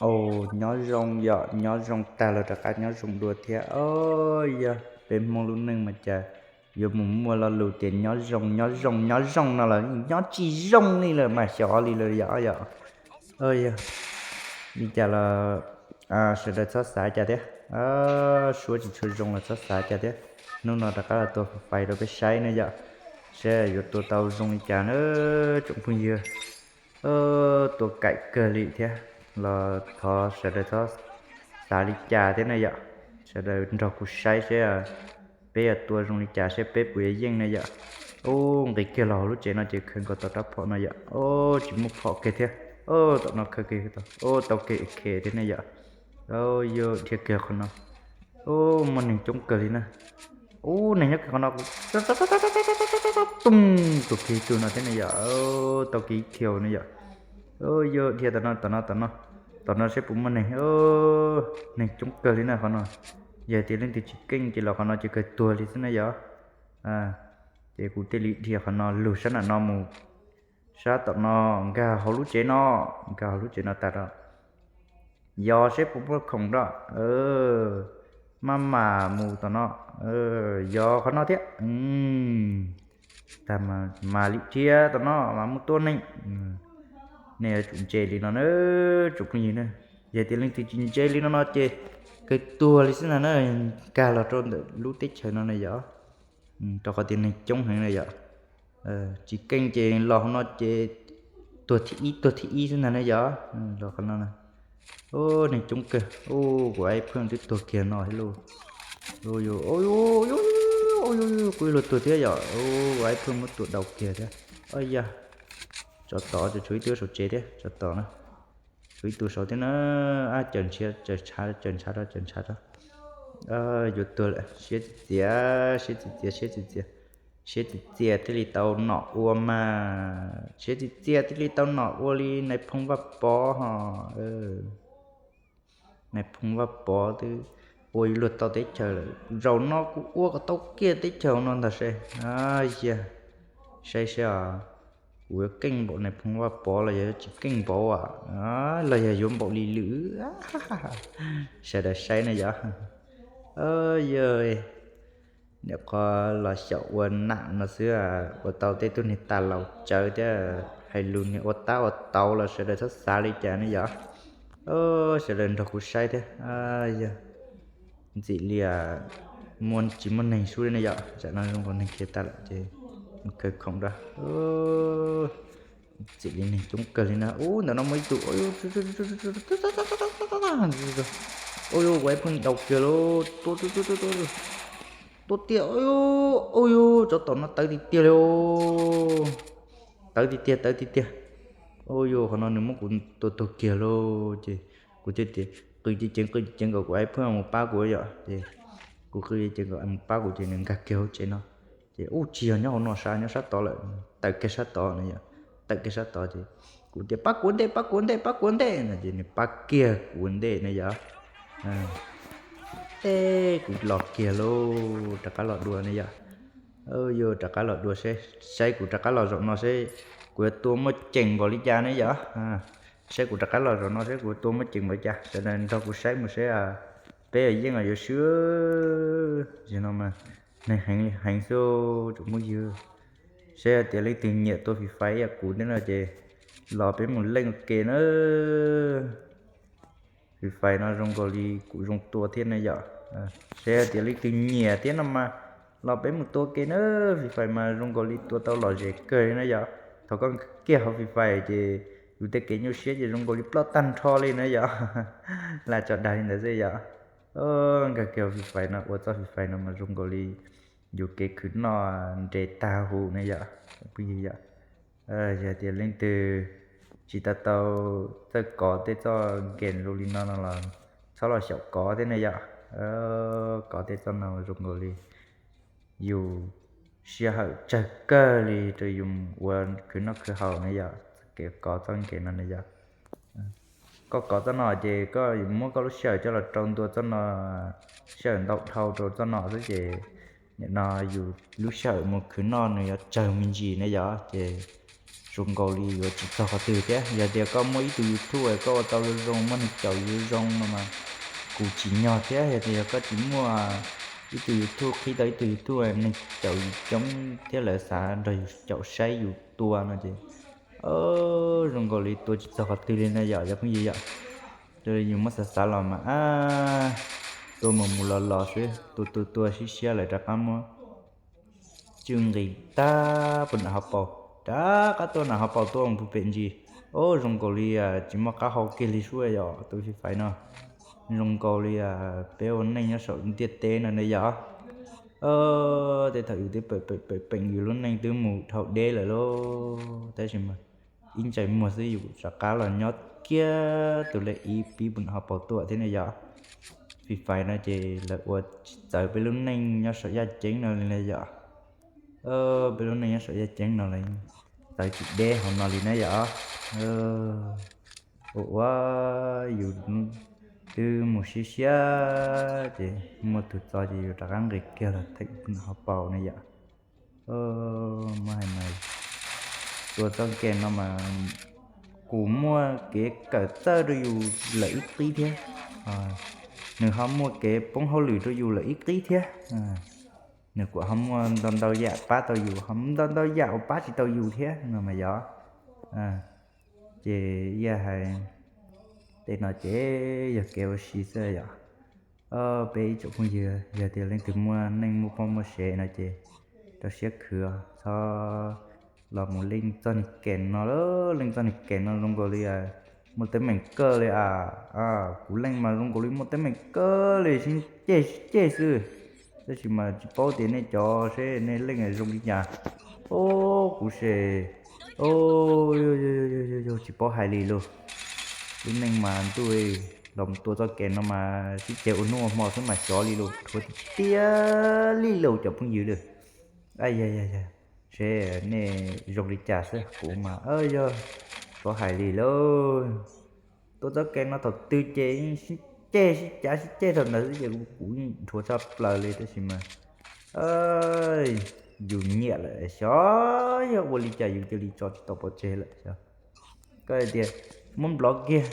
Au, nyob zoo yom, nyob zoo tag los rov qab nyob zoo dua thiab. Au, yog peb Hmoob lub neej mas cas yuav mus muaj lo lus tias nyob zoo nyob zoo nyob zoo no los nyob tsis zoo li lawm mas xyov li lawm yom yom. Yog li cas los sawv daws txhob xav cas thiab, suab tsis tshua zoo los txhob xav cas thiab. Hnub no rov qab los tua Free Fire rau peb saib na yom, saib yuav tua tau zoo li cas na tsoom phooj ywg. Tua kaim kawg li thiab los thov sawv daws txhob xav li cas thiab na yom. Sawv daws nrog kuv saib seb peb yuav tua zoo li cas seb peb puas yuav yeej na yom. Ub, nqis kiag los hauv lub tsev no ces khaws nkaus tau rab phom no yom. Ub, tsis muaj phom kiag thiab. Ub, tom no khaws kiag, ub, tau kiag A K thiab ne yom. Ub, yog dhia kiag qhov no. Ub, muaj neeg coob kawg li na. Ub, neeg nyob kiag qhov no, tum, tus kiag tus no thiab ne yom. Tau kiag ib kiag ne yom. Ub, yog dhia tom no, tom no, tom no, tom no seb puas muaj neeg. Neeg coob kawg li na qhov no. Yog tias leej twg tsis keej ces los qhov no ces kawg tuag li xwb na yom. Ces kuv thiaj li dhia qhov no lug sab nram no mus, sab tom no, nkag hauv lub tsev no, nkag hauv lub tsev no tas rau, yog seb puas muaj khoom rau, maj mam mus tom no, yog qhov no thiab. Tag mas li dhia tom no mas mus tua neeg. Nej yuav tsum ntse li no na tsoom phooj ywg na. Yog tias leej twg tsis ntse li no no ces kawg tuag li xwb ntag na. Nkag los rau ntawm lub teb chaws no na yom, rau qhov tias neeg coob heev na yom. Tsis keej ces los hauv no ces tuag thib ib, tuag thib ib xwb ntag na yom. Los qhov no, neeg coob kawg. Ub, kuv ib pheej twb tuag kiag no thiab lauj. Kuv ib luag tuag thiab yom. Kuv ib pheej muab tua dau kiag thiab. Yog, tsov tom, tshuav ib tug saum tsev thiab, tsov tom na. Tshuav ib tug saud thiab na. Ab, caws ntshav, caws ntshav rau, caws ntshav rau. Yuav tuag lawm, siab txias txias, siab txias txias, siab txias txias, siab txias txias thiaj li tau nom ua mas, siab txias txias thiaj li tau nom ua li nais phoo Vaj Pov ho. Nais phoo Vaj Pov twb ua ib luag tau teb chaws lawm, zaum no kuv ua kom tau kiag teb chaws no ntag seb. Yog, saib seb kuv yuav keej npaum nais phoo Vaj Pov los yog tsis keej npaum, los yog yuav npaum li lwm. Sawv daws saib na yom. Yog, nim qhov los xyaum ua nam no xwb, ua tau tej tug niag tas laus tsawv thiab, hais lus niag ua tab ua tau los sawv daws txhob xav li cas ne yom. Sawv daws nrog kuv saib thiab. Yog, ntxim li muaj tsis muaj neeg sub li ne yom, tsam no zoo nkaus neeg khiav tag lawm ces mus khaws khoom rau. Ntxim li neeg coob kawg li na. Ub, ntawm no muaj ib tug, ua yus ua ib pheej dau kiag lauj, tua, tua tiag, ua yus, tsov tom no tawv tiag tiag li, tawv tiag tiag, tawv tiag tiag. Ua yus, qhov no nws muab kuv tua tuag kiag lauj ces kuv thiaj tias qw ceev ceev, qw ceev ceev kom kuv ib pheej mus pab kuv yom. Ces kuv qw ceev ceev kom mus pab kuv ces nws nkag kiag hauv tsev no. Ces ub, tsis yog nyob hauv no sab, nyob sab tod lawm, tawm kiag sab tod no yom, tawm kiag sab tod ces kuv tias pab kuv ua ntej, pab kuv ua ntej, pab kuv ua ntej no ces nws pab kiag kuv ua ntej na yom. Eb, kuv los kiag lauj, rov qab los dua ne yom. Yog rov qab los dua seb, saib kuv rov qab los zaum no seb kuv yuav tua muaj ceem npaum li cas ne yom. Saib kuv rov qab los zaum no seb kuv yuav tua muaj ceem npaum li cas, sawv daws nrog kuv saib mus seb peb yuav yeej los yuav swb. Tam sim no mas neeg heev li heev xwb tsoom phooj ywg. Seb hais tias leej twg nyiam tua Free Fire ib yam kuv thiab no ces los peb mus leej ua ke na. Free Fire no zoo nkaus li kuv zoo tua thiab ne yom. Seb hais tias leej twg nyiam thiab no mas los peb mus tua ke na. Free Fire mas zoo nkaus li tua tau lom zem kawg li na yom. Thaum koj nkag kiag hauv Free Fire ces yus tej kev nyuaj siab ces zoo nkaus li ploj tag nrho li na yom. Lam tso dag li ntawd xwb yom. Nkag kiag hauv Free Fire no, ua txoj Free Fire no mas zoo nkaus li yus kev khwv noj nres tag huv ne yom. Phooj ywg yom, yog tias leej twg tsis tau tau txawj kov tej txoj game zoo li no no los txhob los xyaum kov thiab ne yom. Kov tej txoj no zoo nkaus li yus sij hawm tsawg kawg li rau yus ua khwv noj khwv haus ne yom. Kev kov txoj game no ne yom, koj kov txoj no ces koj yuav muab koj lub sij hawm coj los rau ntua txoj no, sij hawm ntau dhau rau txoj no xwb ces nim no yus lub sij hawm mus khwv noj nws yuav tsawg me ntsis ne yom. Ces Zoo nkaus li yuav tsis txog qhov twg thiab. Yog tias koj muaj ib tug YouTube koj ua tau zoo zoo, muaj neeg caum yus zoo no mas kuv tsim nyog thiab. Yog tias yog koj tsis muaj ib tug YouTube, qhib tau ib tug YouTube neeg caum yus coob thiab lawv xav nrog yus caum saib yus tua no ces zoo nkaus li tua tsis txog qhov twg li na yom, cov phooj ywg yom. Yus muab xav xav los mas ab, tua mus mus los los xwb, tua tua tua siab siab lawm rov qab muab tswj nqis tag puag nram hauv paus, rov qab tuaj nram hauv paus tuaj mus puag pem ntsis. Ob, zoo nkaus li tsis muaj qab hau kiag li sub yom, tus Free Fire no. Zoo nkaus li peb ua neej nyob saum ntiaj teb no ne yom. Tej thaum yus twb peem peem yus lub neej twb mus dhau deb lawm lauj, tab sis mas ib ntsais muag xwb yus rov qab los nyob kiag tus lej ib pib puag nram hauv paus tuaj thiab ne yom. Free Fire no ces lawv ua tsis txawv peb lub neej nyob saum yaj ceeb no li na yom. Peb lub neej nyob saum yaj ceeb no lawv txawv tsis deb hauv no li na yom. Ua ua yus twb mus siab siab ces muaj tus txo ces yus rov qab nqis kiag los theem puag nram hauv paus ne yom. Muab hais mas tua txoj game no mas kuv muaj kev kawm txawj rau yus lawm ib qib thiab. Nws ho muaj kev poob hauj lwm rau yus lawm ib qib thiab. Nws kuj ho muaj ntau ntau yam pab tau yus, ho ntau ntau yam uas pab tsis tau yus thiab no mas yom. Ces yaj hais tej no ces yog kev ua si xwb yom. Peb ib tsoom phooj ywg yog tias leej twg muaj neej muaj poj muaj sev no ces rau siab khwv, txhob los mus leej txoj niag kem no, leej txoj niag kem no zoo nkaus li muaj teeb meem kawg li a. Kuv leej mas zoo nkaus li muaj teeb meem kawg li, sib ceg sib ceg xwb. Tab sis mas tsis paub tias nej cov seb nej leej zoo li cas. Ob, kuv se, yog tsis paub hais li lauj. Lub neej mas ntuj, los mus tua txoj kem no mas sib ceg ua hnub ua hmo xwb mas xyov li lauj, dhuav tiag tiag li lauj cov phooj ywg lauj. Yog yog yog, seb nej zoo li cas xwb, kuv mas yog tsis paub hais li lauj. Tua txoj kem no thaum twg ces sib ceg sib cav sib ceg thaum ntawd xwb ces kuv dhuav tshaj plaws li tab sis mas yus nyiam lawm xyov yog ua li cas yus cia li tso tsis tau pov tseg lawm xyov. Koj hais tias muab nplov kiag,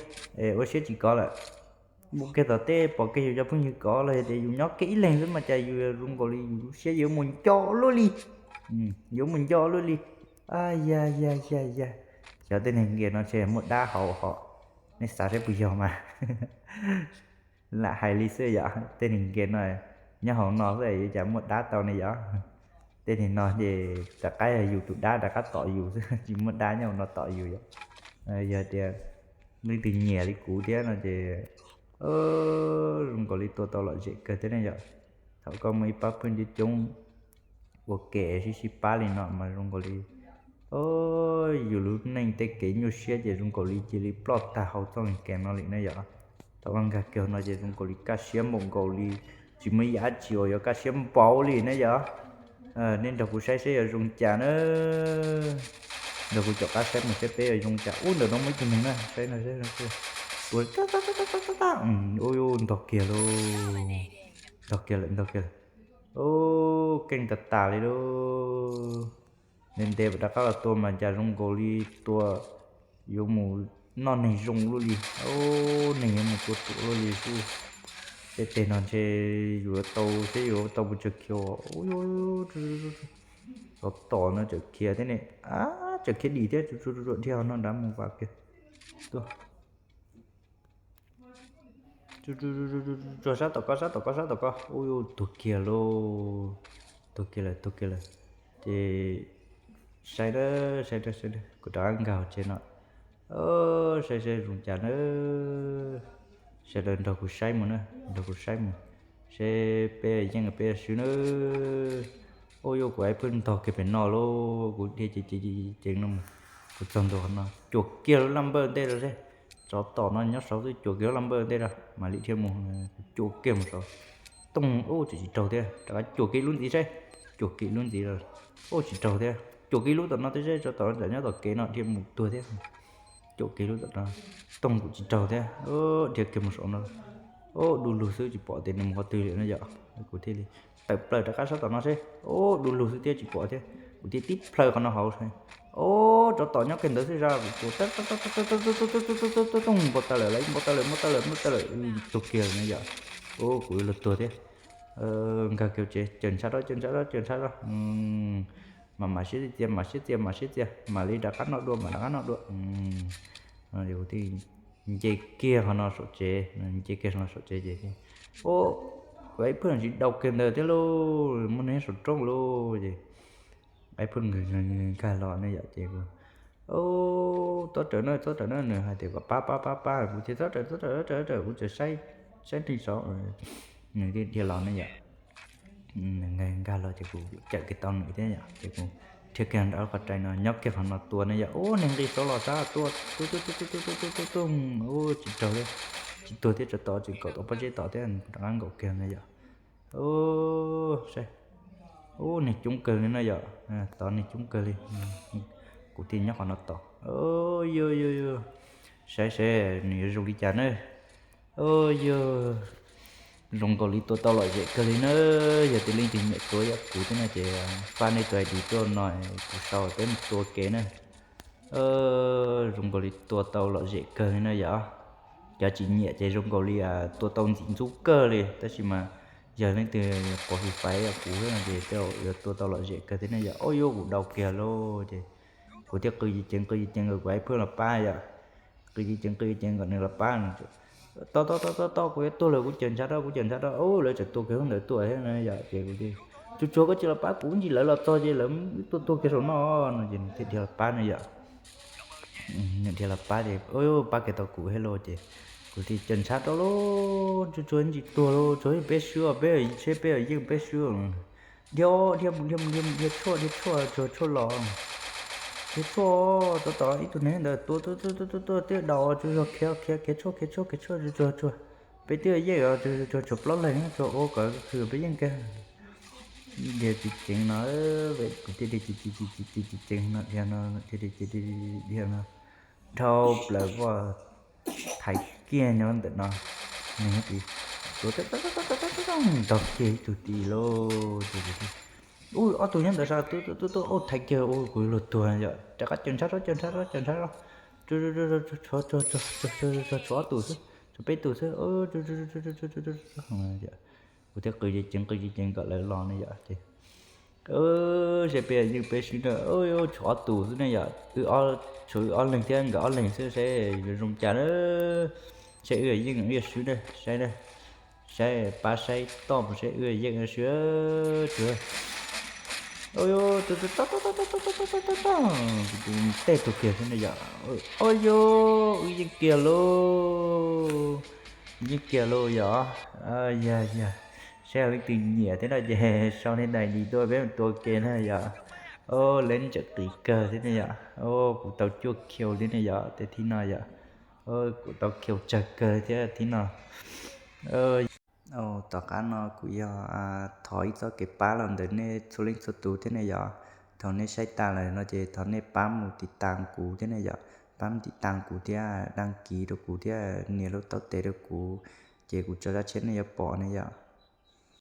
ua siab tsis kov lawm. Mus kiag tom teb pom kiag yus cov phooj ywg kov los yog tias yus nyob kiag ib leeg xwb mas cas yus zoo nkaus li yus lub siab yuav mus nco luaj li. Yuav mus nco luaj li. Yag yag yag yag, xyov tej neeg nkias no ntshe muaj dab hauv hos, nej xav saib puas yog mas. Lam hais li xwb yom, tej neeg nkias no nyob hauv no xwb yuav cas muaj dab tau ne yom. Tej neeg no ces rov qab yog yus tus dab rov qab tom yus xwb, tsis muaj dab nyob hauv no tom yus yom. Yog tias leej twg nyiam li kuv thiab no ces zoo nkaus li tua tau lom zem kawg thiab ne yom. Thaum koj muaj ib pab phooj ywg coob coob ua ke sib sib pab li no mas zoo nkaus li yus lub neej tej kev nyuaj siab ces zoo nkaus li cia li ploj tag hauv txoj game no li na yom. Thaum koj nkag kiag no ces zoo nkaus li kaj siab npaum nkaus li, tsis muaj ib yam dab tsi uas yuav kaj siab npaum li na yom. Nej nrog kuv saib seb yuav zoo cas na. Nrog kuv caum qab saib mus seb peb yuav zoo cas. Ub, ntawm no muaj ib tug neeg na, saib no saib no. Ua tab tab tab tab tab, ntog kiag lauj, ntog kiag lawm, ntog kiag lawm. Ub, keej tas tas li lauj. Ntev ntev rov qab los tua mas cas zoo nkaus li tua yuav mus noj neeg zoo luaj li. Ub, neeg yuav mus tua ruam luaj li xwb. Tej teg no ntshe yuav tau, seb yuav tau puas tsawg khiav. Ub, tsov tom no tseem khiav thiab ne. Ab, tseem khiav dim thiab, tsuas tsuas tsuas dhia no nrad mus vas kiag. Tuaj. Tsuas sab tom koj, sab tom koj, sab tom koj. Ub, tuag kiag lauj. Tuag kiag lawm, tuag kiag lawm. Ces saib, saib, saib, kuv rov qab nkag hauv tsev no. Saib saib zoo cas na. Sawv daws nrog kuv saib mus na, nrog kuv saib mus, seb peb yeej peb swb na. Ub, yuav kuv ib pheej ntog kiag pem no lauj, kuv dhia ceev ceev ceev no mus, kuv txog ntua qhov no cuam kiag lub laj npawj ntej rau seb. Tsov tom no nyob saud xwb, cuam kiag lub laj npawj ntej rau mam li dhia mus. Kuv cuam kiag mus saud, toog, ub, tseem tsis raug thiab, rov qab cuam kiag lub ntxiv seb, cuam kiag lub ntxiv, ub, tsis raug thiab, cuam kiag lub tom no thiab seb, tsov tom no tsam nyob tom kev no dhia mus tuag thiab. Cuam kiag lub tom no, toog, kuv tsis raug thiab, dhia kiag mus saum no. Ub, du lug xwb tsis pom tias nws mus qhov twg li no yom, kuv thiaj li tawm plaws rov qab sab tom no seb. Ub, du lug xwb thiab tsis pom thiab. Kuv thiaj tib plhaw qhov no hauv. Ub, tsov tom nyob kiag ntawd xwb zaj kuv tua npau taws lawm, npau taws lawm, npau taws lawm, npau taws lawm, tuag kiag no yom. Ub, kuv yuav luag tuag thiab. Nkag kiag tsev, caws ntshav rau, caws ntshav rau, caws ntshav rau. Mam mam siab txias, mam siab txias, mam siab txias, mam li rov qab noj dua, mam rov qab noj dua. Nce kiag qhov no saum tsev, nce kiag qhov no saum tsev ces, ub, kuv ib phwj tsis dau kiag ntawd thiab lauj, muaj neeg saum roob lauj ces ib phwj nkag los ne yom ces kuv, ub, txhob raws na, txhob raws na, nws hais tias kom pab pab pab pab, kuv thiaj txhob raws, txhob raws, txhob raws, kuv tseem saib saib neeg saud. Nws thiaj dhia los ne yom. Nkag los ces kuv cawm kiag tau nws thiab yom, ces kuv dhia kiag nram qhov rais no nyob kiag qhov no tua ne yom. Ub, neeg nqis saud los sab tua, tua tua tua tua tua tua tua tua, ub, tsis raug li, tsis tuag thiab, tsov tom tsis nkaum tau pob zeb tom thiab, rov qab nkaum kiag no yom. Ub, saib, ub, neeg coob kawg li no yom, tod neeg coob kawg li. Kuv thiaj nyob qhov no tos. Ub, yog yog yog, saib seb nws yuav zoo li cas na. Ub, yog zoo nkaus li tua tau lom zem kawg li na. Yog tias leej twg nyiam tua ib yam kuv thiab no ces faj nej tus ID tuaj no, kuv sau peb mus tua ke na. Zoo nkaus li tua tau lom zem kawg li na yom. Cov tsis nyiam ces zoo nkaus li tua tau ntxim ntxub kawg li, tab sis mas yog leej twg quav fis fais ib yam kuv thiab no ces tej zaum yuav tua tau lom zem kawg thiab ne yom. Ub, yog kuv dau kiag lauj ces kuv thiaj qw ceev ceev, qw ceev ceev kom kuv ib phwj los pab yom. Qw ceev ceev, qw ceev ceev kom nws los pab. Tau tau tau tau tau, kuv yuav tuag lawm, kuv caws ntshav rau, kuv caws ntshav rau. Ub, lawv tseem tua kiag ntawd tuaj thiab no yom, ces kuv tias, tsuag tsuag koj tsis los pab kuv, ntsis lawv los txog ces lawv tuaj tuag kiag saum no no ces nws thiaj dhia los pab no yom. Nws dhia los pab ces, ub, pab kiag tau kuv thiab lauj ces kuv thiaj caws ntshav rau lauj, tsuag tsuag ntsis tuag lauj, tsuag peb swb, peb tsheb peb yeej peb swb. Dhia dhia mus dhia mus dhia mus dhia tshuaj dhia tshuaj tsuag tshuaj los, dhia tshuaj, tsov tom ib tug neeg ntawd tua tua tua tua tua twb daus, tsuag tsuag khiav khiav khiav tshuaj khiav tshuaj khiav tshuaj tsuag tsuag tsuag, peb twb yeej tsuag tsuag plaub leeg tsuag ua kom khw peb yeej kawg. Dhia tsis ceev no, kuv thiaj dhia tsis ceev no, dhia no, dhia no, dhau plaws vaj thaiv kiag nyob ntawm no, neeg tua tau kiag ib tug tim lauj. Ub, ob tug nyob ntawd sab, ub, thaiv kiag, ub, kuv luag tuag yom, rov qab caws ntshav rau, caws ntshav rau, caws ntshav rau, tshuav ob tug xwb, tshuav peb tug xwb. Kuv thiaj qw ceev ceev, qw ceev ceev kom lawv los ne yom ces, saib peb yeej peb swb na, tshuav ob tug xwb ne yom, tshuav wb ob leeg thiab nkawd ob leeg xwb, saib yuav zoo cas na. Saib wb yeej wb swb na, saib na, saib pab saib toj mus saib wb yeej wb swb. Tus tej tug kiag xwb ne yom. Ua yog wb yeej kiag lauj, yeej kiag lauj yom. Yog yog, saib leej twg nyiam thiab no ces sau nej daim ID tuaj peb mus tua ke na yom. Lawv tseem qis kawg thiab ne yom. Kuv tau cuaj kill thiab ne yom, tej thib no yom. Kuv tau kill tsawg kawg thiab thib no. Tom qab no kuv yog thov ib txoj kev pab los ntawm nej txhua leej txhua tus thiab ne yom. Thaum nej saib tas lawm no ces thov nej pab mus tiv tas kuv thiab ne yom, pab mus tiv tas kuv thiab, daj kis rau kuv thiab, nias lub taub tes rau kuv, ces kuv tso zaj tshiab nej yuav pom ne yom.